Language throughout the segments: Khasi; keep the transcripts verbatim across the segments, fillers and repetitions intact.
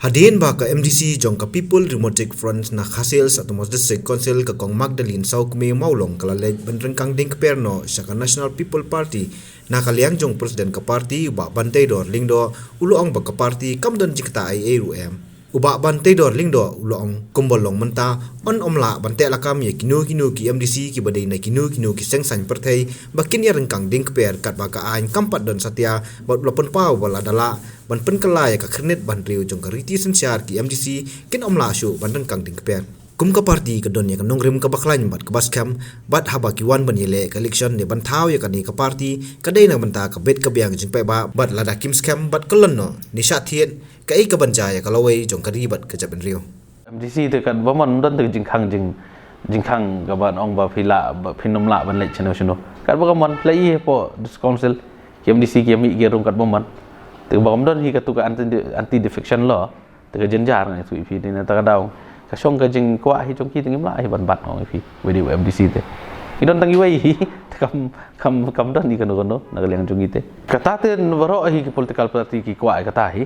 Hadien ba ka M D C jong ka People Democratic Front na Khasi Hills Autonomous District Council, ka Kong Magdalene Sawkmie Mawlong, ka la leit ban ryngkang dieng kper noh sha ka National People Party na ka liang jong u President ka party, u Bah Banteidor Lyngdoh, u la ong ba ka party kam don jingktah ei ei ruh em. U Bah Banteidor Lyngdoh u la ong kumba long mynta, yn ym lah ban teh lakam ïa kino kino ki M D C kiba dei na kino kino ki seng saiñ pyrthei ba kin ïa ryngkang dieng kper katba ka aiñ kam pat don satia, bad u la pynpaw ba lada lah ban pynkylla ïa ka khyrnit ba hynriew jong ka riti synshar, ki M D C kin ym lah shuh ban ryngkang dieng kper. Kum ka party ka don ïa ka nongrim kaba khlaiñ bad kaba skhem, bad haba ki wan ban ïaleh ka election ne ban thaw ïa kane ka party, ka dei na ka bynta ka bit ka biang jingpaidbah, bad lada kim skhem bad kyllon noh ne shah thied, kaei kaban jia ïa ka lawei jong ka ri bad ka jaitbynriew. M D C te katba mon don te ka jingkhang jing, jingkhang kaban ong ba phi lah, ba phin ym lah ban leit shano shano. Katba ka mon phi la ïohi hapoh District Council, ki M D C ki ïa mih ki ïa rung katba mon. Te ba kam don hi katu ka anti, anti defection law. Te ka jynjar nga ïathuh ïa phi, te na kata ka daw ka shong ka jingkwah hi jong ki, te ngim lah hi ban bat, nga ong ïa phi. Wei dei u M D C te, ngi don tang iwei hi. Te kam, kam, kam don hi kano kano na ka liang jong ngi te. Kata te baroh hi ki political party ki kwah ïa kata hi.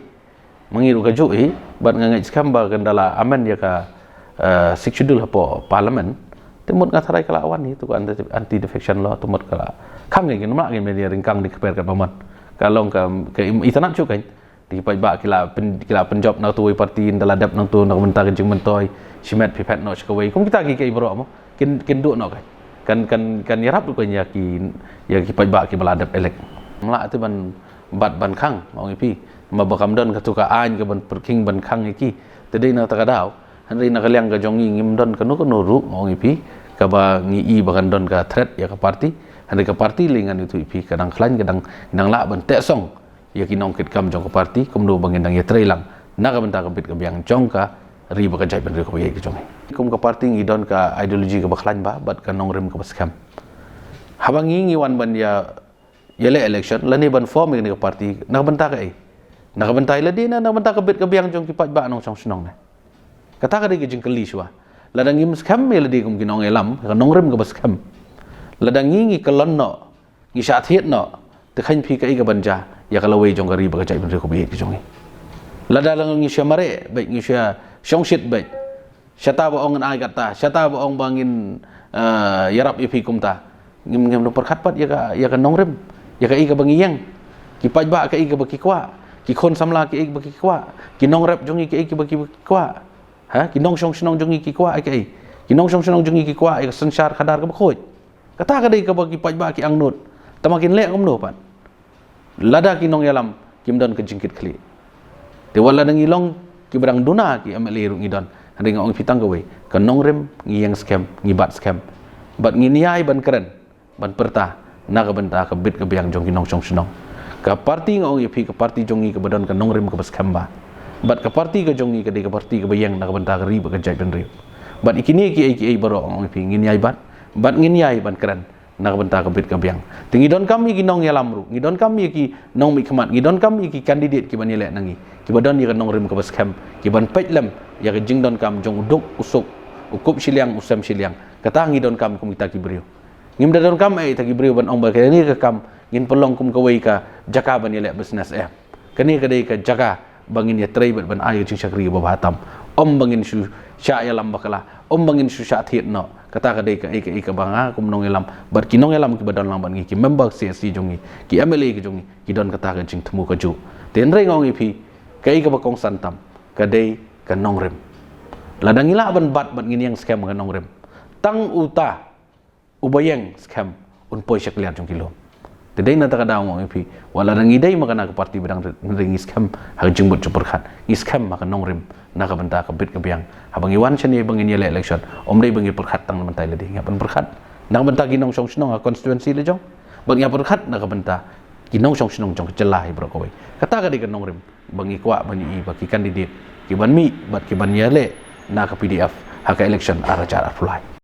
Ma ngi ruh kajuh hi, bad nga ngeit skhem ba kan da la amend ïa ka, eh, Sixth Schedule hapoh Parliament. Te mut nga tharai ka la wan hi tu ka anti, anti defection law, te mut ka la khang, ngin ym lah ngin ïa ryngkang dieng kper katba mon. Ka long ka, ka im-, itynnad shuh kan. Te ki paidbah ki la pyn-, ki la pynjop na katu kawei party, ynda la dep na katu na ka bynta ka jingmyntoi, shimet phi phet noh sha kawei. Kum kita ki, ki baroh mo kin, kin duh noh kan. Kan, kan, kan ïarap ruh kan ïa ki, ïa ki paidbah kiba la dep elect. Ym lah te ban bat ban khang, nga ong ïa phi. Namar ba kam don katu ka aiñ kaban pyrkhing ban khang ïa ki. Te dei na kata ka daw, hynrei na ka liang ka jong ngi ngim don kano kano ruh, nga ong ïa phi, kaba ngi i ba kan don ka threat ïa ka party. Hynrei ka party lei ngan ïathuh ïa phi, ka dang khlaiñ, ka dang, dang lah ban teh song ïa ki nongkitkam jong ka party, kumno ba ngin dang ïatrei lang na ka bynta ka bit ka biang jong ka ri bad ka jaitbynriew kaba ïeit ka jong ngi. Kum ka party ngi don ka ideology kaba khlaiñ bha bad ka nongrim kaba skhem. Haba ngi, ngi wan ban ïa, ïaleh election lane ban form ïa kane ka party na ka bynta kaei? Na ka bynta ïa lade ne na ka bynta ka bit ka biang jong ki paidbah nongshong shnong ne? Kata ka dei ka jingkylli shuwa. Lada ngim skhem ïa lade kum ki nongïalam, ka nongrim kaba skhem, lada ngi, ngi kyllon noh, ngi shah thied noh, te kheiñ phi kaei kaban jia ïa ka lawei jong ka ri bad ka jaitbynriew kaba ïeit ka jong ngi. Lada la ngi shu mareh beit, ngi shu shongshit beit, shata ba ong ngin ai katta, shata ba ong ba ngin, eh, ïarap ïa phi kumta. Ngim, ngim pyrkhat pat ïa ka, ïa ka nongrim, ïa kaei kaba ngi ïeng. Ki paidbah kaei kaba ki kwah, ki khun samla kaei kaba ki kwah, ki nongrep jong ngi kaei kaba ki kwah. Ha, ki nongshong shnong jong ngi ki kwah ïa kaei? Ki nongshong shnong jong ngi ki kwah ïa ka synshar khadar kaba khuid. Kata ka dei kaba ki paidbah ki angnud. Tangba kin leh kumno pat lada ki nongïalam kim don ka jingkitkhlieh? Te wat lada ngi long kiba dang duna ki M L A ruh ngi don. Hynrei nga ong ïa phi tang kawei, ka nongrim ngi ïeng skhem, ngi bat skhem. Bad ngin ïai ban kren, ban pyrta na ka bynta ka bit ka biang jong ki nongshong shnong. Ka party, nga ong ïa phi, ka party jong ngi kaba don ka nongrim kaba skhem bha. Bad ka party ka jong ngi ka dei ka party kaba ïeng na ka bynta ka ri bad ka jaitbynriew. Bad ïa kine kiei kiei baroh, nga ong ïa phi, ngin ïai bat, bad ngin ïai ban kren na ka bynta ka bit ka biang. Te ngi donkam ïa ki nongïalam ruh, ngi donkam ïa ki nongmihkhmat, ngi donkam ïa ki candidate kiban ïaleh na ngi, kiba don ïa ka nongrim kaba skhem, kiban peit lem ïa ka jingdonkam jong u duk u suk, u kup shiliang u sem shiliang. Kata ngi donkam kum kita ki briew. Ngim da donkam eh kita ki briew ban ong ba kane ka kam ngin pynlong kum kawei ka jaka ban ïaleh business eh. Kane ka dei ka jaka ba ngin ïatrei bad ban ai ka jingshakri kaba bha tam. Ym ba ngin shu shah ïalam bakla, ym ba ngin shu shah thied noh. Kata ka dei kaei kaei kaba nga kum nongïalam bad ki nongïalam kiba don lang bad ngi, ki member C S C jong ngi, ki M L A ki jong ngi, ki don kata ka jingthmu kajuh. Te hynrei nga ong ïa phi, kaei kaba kongsan tam ka dei ka nongrim. Lada ngi lah ban bat bad ngin ïeng skhem ka nongrim, tang uta uba ïeng skhem un poi sha kliar jong ki lum. Te dei na kata ka daw nga ong ïa phi, wat lada ngi dei ma kane ka party ba dang rit, ngi skhem ha ka jingmut jingpyrkhat, ngi skhem ha ka nongrim na ka bynta ka bit ka biang. Haba ngi wan shane ba ngin ïaleh election, ym dei ba ngi pyrkhat tang na bynta ïa lade, ngi hap ban pyrkhat na ka bynta ki nongshong shnong ha constituency la jong, bad ngi hap pyrkhat na ka bynta ki nongshong shnong jong ka jylla hi baroh kawei. Kata ka dei ka nongrim ba ngi kwah ban ïohi ba ki candidate kiban mih bad kiban ïaleh na ka P D F ha ka election ar hajar arphew lai.